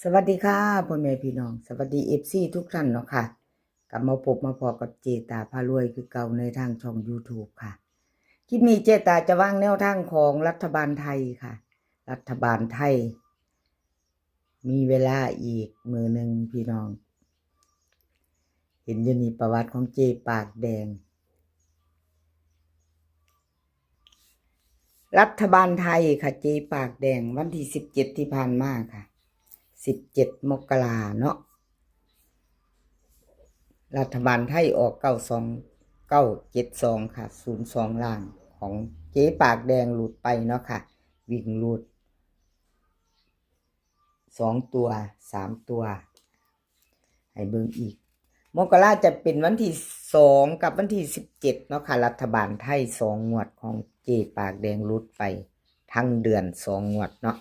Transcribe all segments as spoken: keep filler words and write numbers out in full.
สวัสดีค่ะ พ่อแม่พี่น้อง สวัสดี เอฟซี ทุกท่านเนาะค่ะ กลับมาพบมาพ้อกับเจตาพารวยคือเก่าในทางช่อง YouTube ค่ะ คลิปนี้เจตาจะวางแนวทางของรัฐบาลไทยค่ะ รัฐบาลไทย มีเวลาอีกมื้อหนึ่งพี่น้อง เห็นอยู่นี่ประวัติของเจปากแดง รัฐบาลไทยค่ะ เจปากแดง วันที่สิบเจ็ดที่ผ่านมาค่ะ สิบเจ็ดมกราเนาะ รัฐบาลไทยออก เก้าสอง เก้าเจ็ดสอง ค่ะ ศูนย์สอง ล่าง ของเจปากแดงหลุดไปเนาะค่ะ วิ่งหลุด สองตัว สามตัว ให้เบิ่งอีก มกราจะเป็นวันที่สองกับวันที่สิบเจ็ดเนาะค่ะ รัฐบาลไทยสองงวดของเจปากแดงหลุดไปทั้งเดือนสองงวดเนาะ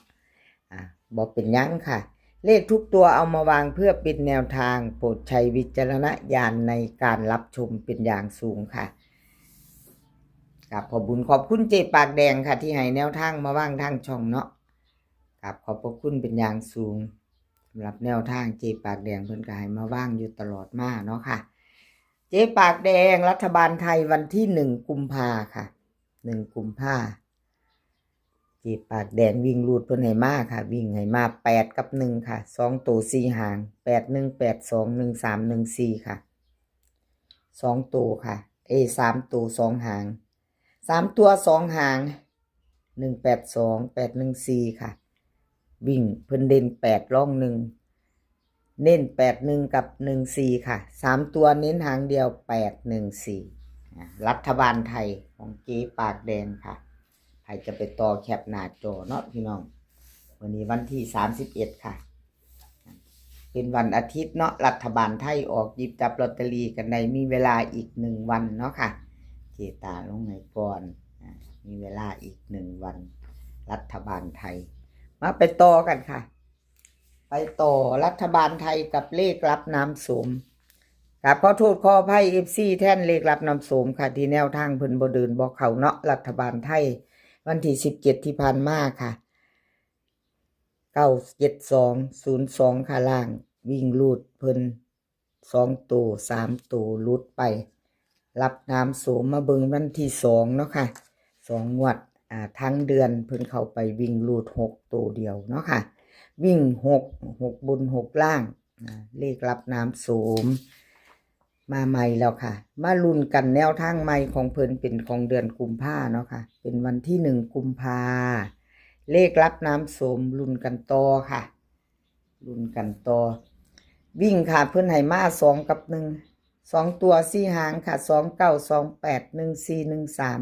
อ่า บ่เป็นหยังค่ะ เลขทุกตัวเอามาวางเพื่อเป็นแนวทาง โปรดใช้วิจารณญาณในการรับชมเป็นอย่างสูงค่ะ ครับ ขอบบุญขอบคุณเจปากแดงค่ะ ที่ให้แนวทางมาวางทางช่องเนาะ ครับ ขอบพระคุณเป็นอย่างสูง สำหรับแนวทางเจปากแดงเพิ่นก็ให้มาวางอยู่ตลอดมาเนาะค่ะ เจปากแดงรัฐบาลไทยวันที่หนึ่งกุมภาค่ะ หนึ่งกุมภา เจปากแดงวิ่งหลุดเพิ่นให้มาค่ะ วิ่งให้มาแปดกับหนึ่งค่ะ สองตัวสี่หาง แปดหนึ่ง แปดสอง หนึ่งสาม หนึ่งสี่ ค่ะ สองตัวค่ะ เอ สามตัวสองหาง สามตัวสองหาง หนึ่งแปดสอง แปดหนึ่งสี่ ค่ะ วิ่งเพิ่นเด่นแปดรองหนึ่ง เน้นแปดหนึ่งกับหนึ่งสี่ ค่ะ สามตัวเน้นหางเดียว แปดหนึ่งสี่ อ่า รัฐบาลไทยของเจปากแดงค่ะ ใครจะไปต่อแคปหน้าจอเนาะพี่น้อง วันนี้วันที่สามสิบเอ็ดค่ะ เป็นวันอาทิตย์เนาะ รัฐบาลไทยออกหยิบจับลอตเตอรี่กันได้ มีเวลาอีกหนึ่งวันเนาะค่ะ เจตาลงให้ก่อน อ่า มีเวลาอีกหนึ่งวัน รัฐบาลไทย มาไปต่อกันค่ะ ไปต่อรัฐบาลไทยกับเลขลับน้ำโสม ครับ ขอโทษขออภัย เอฟซี แทนเลขลับน้ำโสมค่ะ ที่แนวทางเพิ่นบ่เดินบ่เข้าเนาะ รัฐบาลไทย วันที่สิบเจ็ดที่ผ่านมาค่ะ เก้าเจ็ดสอง ศูนย์สอง ค่ะ ล่าง วิ่งหลุดเพิ่นสองตัว สามตัวหลุดไป ลับน้ำโสมมาเบิ่งวันที่สองเนาะค่ะ สองงวด อ่า ทั้งเดือนเพิ่นเข้าไปวิ่งหลุดหกตัวเดียวเนาะค่ะ วิ่งหก หกบนหกล่าง อ่า เลขลับน้ำโสม มาใหม่แล้วค่ะ มาลุ้นกันแนวทางใหม่ของเพิ่นเป็นของเดือนกุมภาเนาะค่ะ เป็นวันที่หนึ่งกุมภา เลขลับน้ำโสมลุ้นกันต่อค่ะ ลุ้นกันต่อ วิ่งค่ะ เพิ่นให้มาสองกับหนึ่ง สองตัวสี่หางค่ะ สองเก้า สองแปด หนึ่งสี่ หนึ่งสาม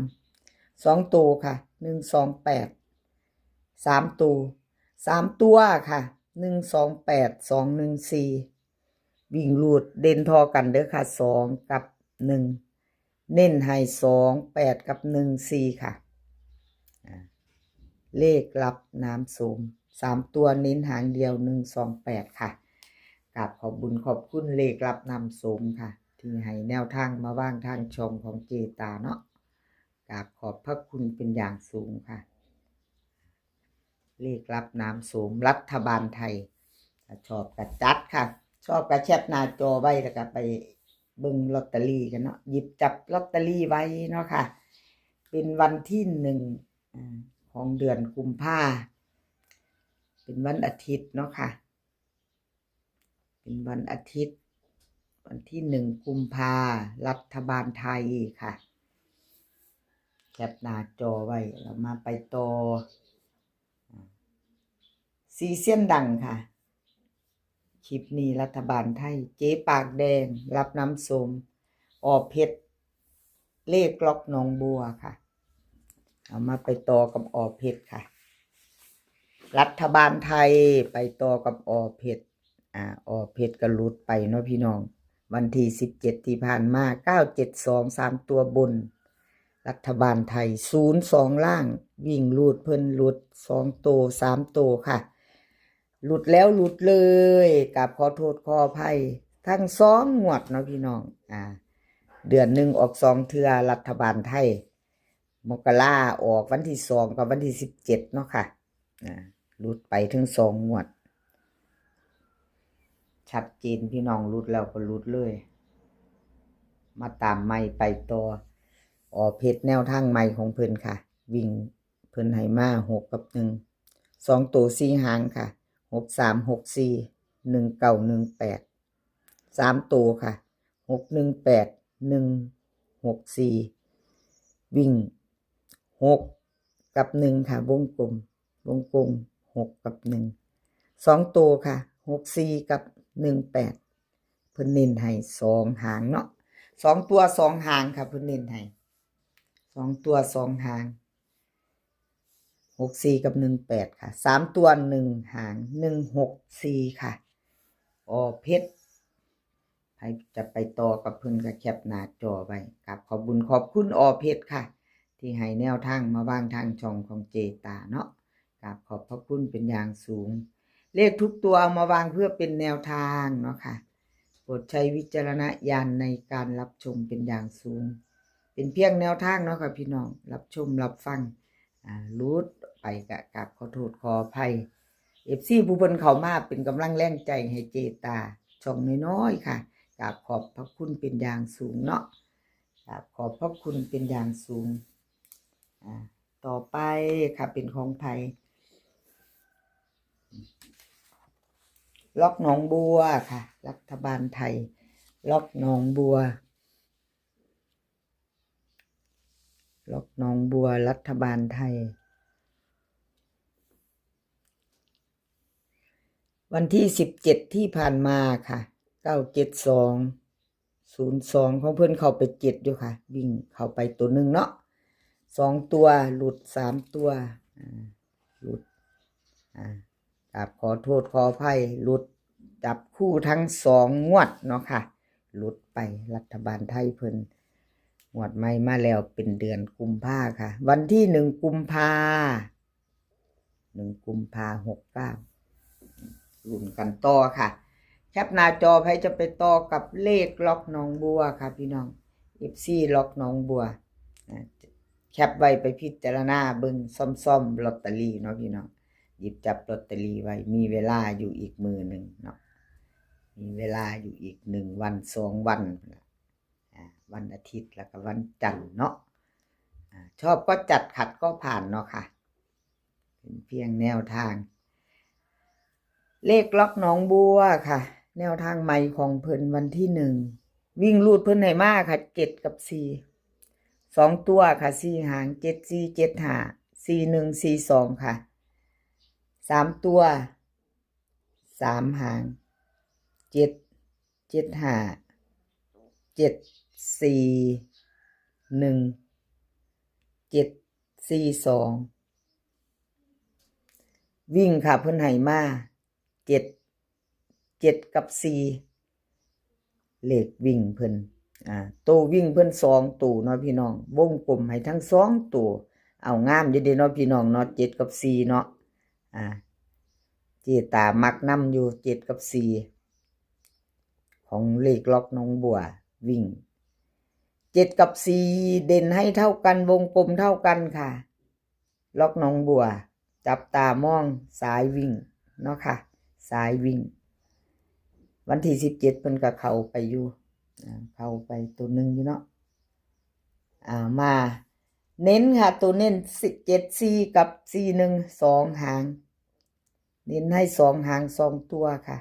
สองตัวค่ะ หนึ่งสองแปด สามตัว สามตัวค่ะ หนึ่งสองแปด สองหนึ่งสี่ วิ่งหลุดเด่นท่อกันเด้อค่ะ สองกับหนึ่ง เน้นให้ สองแปด กับ หนึ่งสี่ ค่ะ อ่า เลขลับน้ำโสม สามตัวเน้นหางเดียว หนึ่งสองแปด ค่ะ กราบขอบบุญขอบคุณเลขลับน้ำโสมค่ะ ที่ให้แนวทางมาวางทางช่องของเจตาเนาะ กราบขอบพระคุณเป็นอย่างสูงค่ะ เลขลับน้ำโสมรัฐบาลไทย ถ้าชอบก็จัดค่ะ ชอบก็แคปหน้าจอไว้แล้วก็ไปเบิ่งลอตเตอรี่กันเนาะ หยิบจับลอตเตอรี่ไว้เนาะค่ะ เป็นวันที่หนึ่ง อ่า ของเดือนกุมภา เป็นวันอาทิตย์เนาะค่ะ เป็นวันอาทิตย์ วันที่หนึ่งกุมภา รัฐบาลไทยค่ะ แคปหน้าจอไว้ เรามาไปต่อ สี่เซียนดังค่ะ คลิปนี้รัฐบาลไทย เจ๊ปากแดง รับน้ำโสม อ.เพชร เลขล็อกหนองบัวค่ะ เอามาไปต่อกับ อ.เพชร ค่ะ รัฐบาลไทยไปต่อกับ อ.เพชร อ่า อ.เพชร ก็หลุดไปเนาะพี่น้อง วันที่สิบเจ็ดที่ผ่านมา เก้าเจ็ดสอง สามตัวบน รัฐบาลไทย ศูนย์สอง ล่าง วิ่งหลุดเพิ่นหลุดสองตัว สามตัวค่ะ หลุดแล้วหลุดเลย กราบขอโทษขออภัย ทั้งสองงวดเนาะพี่น้อง อ่า เดือนหนึ่งออกสองเทื่อรัฐบาลไทย มกราออกวันที่สองกับวันที่สิบเจ็ดเนาะค่ะ อ่า หลุดไปถึงสองงวด ชัดเจนพี่น้อง หลุดแล้วก็หลุดเลย มาตามใหม่ไปต่อ อ.เพชร แนวทางใหม่ของเพิ่นค่ะ วิ่งเพิ่นให้มาหกกับหนึ่ง สองตัวสี่หางค่ะ หกสาม หกสี่ หนึ่งเก้า หนึ่งแปด สามตัวค่ะ หกหนึ่งแปด หนึ่งหกสี่ วิ่งหกกับหนึ่งค่ะ วงกลม วงกลมหกกับหนึ่ง สองตัวค่ะ หกสี่ กับหนึ่งแปด เพิ่นเน้นให้สองหางเนาะ สองตัวสองหางค่ะ เพิ่นเน้นให้สองตัวสองหาง หกสี่ กับหนึ่งแปด ค่ะ สามตัวหนึ่งหาง หนึ่งหกสี่ ค่ะ อ.เพชร ใครจะไปต่อกับเพิ่นก็แคปหน้าจอไว้ กราบขอบบุญขอบคุณ อ.เพชร ค่ะ ที่ให้แนวทางมาวางทางช่องของเจตาเนาะ กราบขอบพระคุณเป็นอย่างสูง เลขทุกตัวเอามาวางเพื่อเป็นแนวทางเนาะค่ะ โปรดใช้วิจารณญาณในการรับชมเป็นอย่างสูง เป็นเพียงแนวทางเนาะค่ะพี่น้อง รับชมรับฟัง อ่า หลุดไปก็กราบขอโทษขออภัย เอฟซี ผู้เพิ่นเข้ามาเป็นกำลังแรงใจให้เจตา ช่องน้อยๆค่ะ กราบขอบพระคุณเป็นอย่างสูงเนาะ กราบขอบพระคุณเป็นอย่างสูง อ่า ต่อไปค่ะ เป็นของไผ ล็อกหนองบัวค่ะ รัฐบาลไทย ล็อกหนองบัว ล็อกหนองบัว รัฐบาลไทย วันที่สิบเจ็ดที่ผ่านมาค่ะ เก้าเจ็ดสอง ศูนย์สอง ของเพิ่นเข้าไปเจ็ดอยู่ค่ะ วิ่งเข้าไปตัวหนึ่งเนาะ สองตัวหลุด สามตัว อ่า หลุด อ่า กราบขอโทษขออภัย หลุด จับคู่ทั้งสองงวดเนาะค่ะ หลุดไป รัฐบาลไทยเพิ่น งวดใหม่มาแล้วเป็นเดือนกุมภาค่ะ วันที่หนึ่งกุมภา หนึ่งกุมภา หกเก้า ลุ้นกันต่อค่ะ แคปหน้าจอ ไผจะไปต่อกับเลขล็อกหนองบัวค่ะพี่น้อง เอฟซี ล็อกหนองบัว อ่า แคปไว้ไปพิจารณาเบิ่ง ซ่อมๆลอตเตอรี่เนาะพี่น้อง หยิบจับลอตเตอรี่ไว้ มีเวลาอยู่อีกมื้อหนึ่งเนาะ มีเวลาอยู่อีกหนึ่งวันสองวันพุ้นล่ะ อ่า วันอาทิตย์แล้วก็วันจันทร์เนาะ อ่า ชอบก็จัด ขัดก็ผ่านเนาะค่ะ เป็นเพียงแนวทาง เลขล็อกหนองบัวค่ะ แนวทางใหม่ของเพิ่นวันที่หนึ่ง วิ่งรูดเพิ่นให้มาค่ะ เจ็ดกับสี่ สองตัวค่ะ สี่หาง เจ็ดสี่ เจ็ดห้า สี่หนึ่ง สี่สอง ค่ะ สามตัว สามหาง เจ็ด เจ็ดห้า เจ็ดสี่หนึ่ง เจ็ดสี่สอง วิ่งค่ะ เพิ่นให้มา เจ็ด เจ็ดกับสี่ เลขวิ่งเพิ่น อ่า โตวิ่งเพิ่นสองโตเนาะพี่น้อง วงกลมให้ทั้งสองโต เอางามอยู่เด้เนาะพี่น้องเนาะ เจ็ดกับสี่เนาะ อ่า เจตามักนำอยู่ เจ็ดกับสี่ ของเลขล็อกหนองบัว วิ่ง เจ็ดกับสี่ เด่นให้เท่ากัน วงกลมเท่ากันค่ะ ล็อกหนองบัว จับตามองสายวิ่งเนาะค่ะ สายวิ่ง วันที่สิบเจ็ดเพิ่นก็เข้าไปอยู่ อ่า เข้าไปตัวหนึ่งอยู่เนาะ อ่า มาเน้นค่ะ ตัวเน้น เจ็ดสี่ กับ สี่หนึ่ง สองหาง เน้นให้สองหางสองตัวค่ะ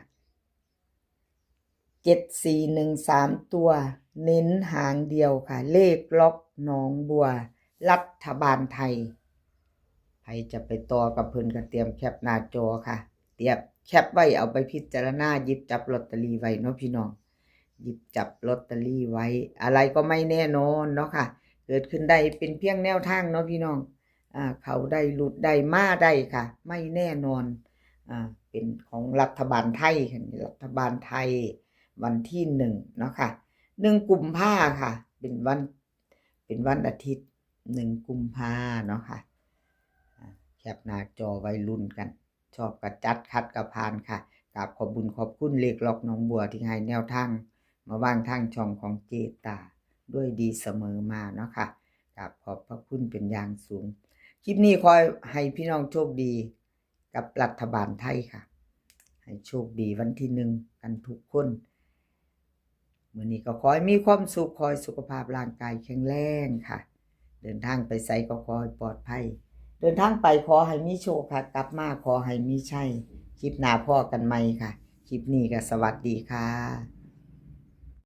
เจ็ดสี่หนึ่ง สามตัว เน้นหางเดียวค่ะ เลขล็อกหนองบัว รัฐบาลไทย ใครจะไปต่อกับเพิ่นก็เตรียมแคปหน้าจอค่ะ เตรียมแคปไว้เอาไปพิจารณาหยิบจับลอตเตอรี่ไว้เนาะพี่น้อง หยิบจับลอตเตอรี่ไว้ อะไรก็ไม่แน่นอนเนาะค่ะ เกิดขึ้นได้ เป็นเพียงแนวทางเนาะพี่น้อง อ่า เข้าได้ หลุดได้ มาได้ค่ะ ไม่แน่นอน อ่า เป็นของรัฐบาลไทยค่ะ รัฐบาลไทย วันที่หนึ่งเนาะค่ะ หนึ่งกุมภาค่ะ เป็นวัน เป็นวันอาทิตย์ หนึ่งกุมภาเนาะค่ะ อ่า แคปหน้าจอไว้ลุ้นกัน ชอบก็จัด ขัดก็ผ่านค่ะ กราบขอบบุญขอบคุณเลขล็อกหนองบัวที่ให้แนวทาง มาวางทางช่องของเจตา ด้วยดีเสมอมาเนาะค่ะ กราบขอบพระคุณเป็นอย่างสูง คลิปนี้ขอให้พี่น้องโชคดีกับรัฐบาลไทยค่ะ ให้โชคดีวันที่หนึ่งกันทุกคน มื้อนี้ก็ขอให้มีความสุข ขอให้สุขภาพร่างกายแข็งแรงค่ะ เดินทางไปไสก็ขอให้ปลอดภัย เดินทางไปขอให้มีโชคค่ะ กลับมาขอให้มีชัย คลิปหน้าพ้อกันใหม่ค่ะ คลิปนี้ก็สวัสดีค่ะ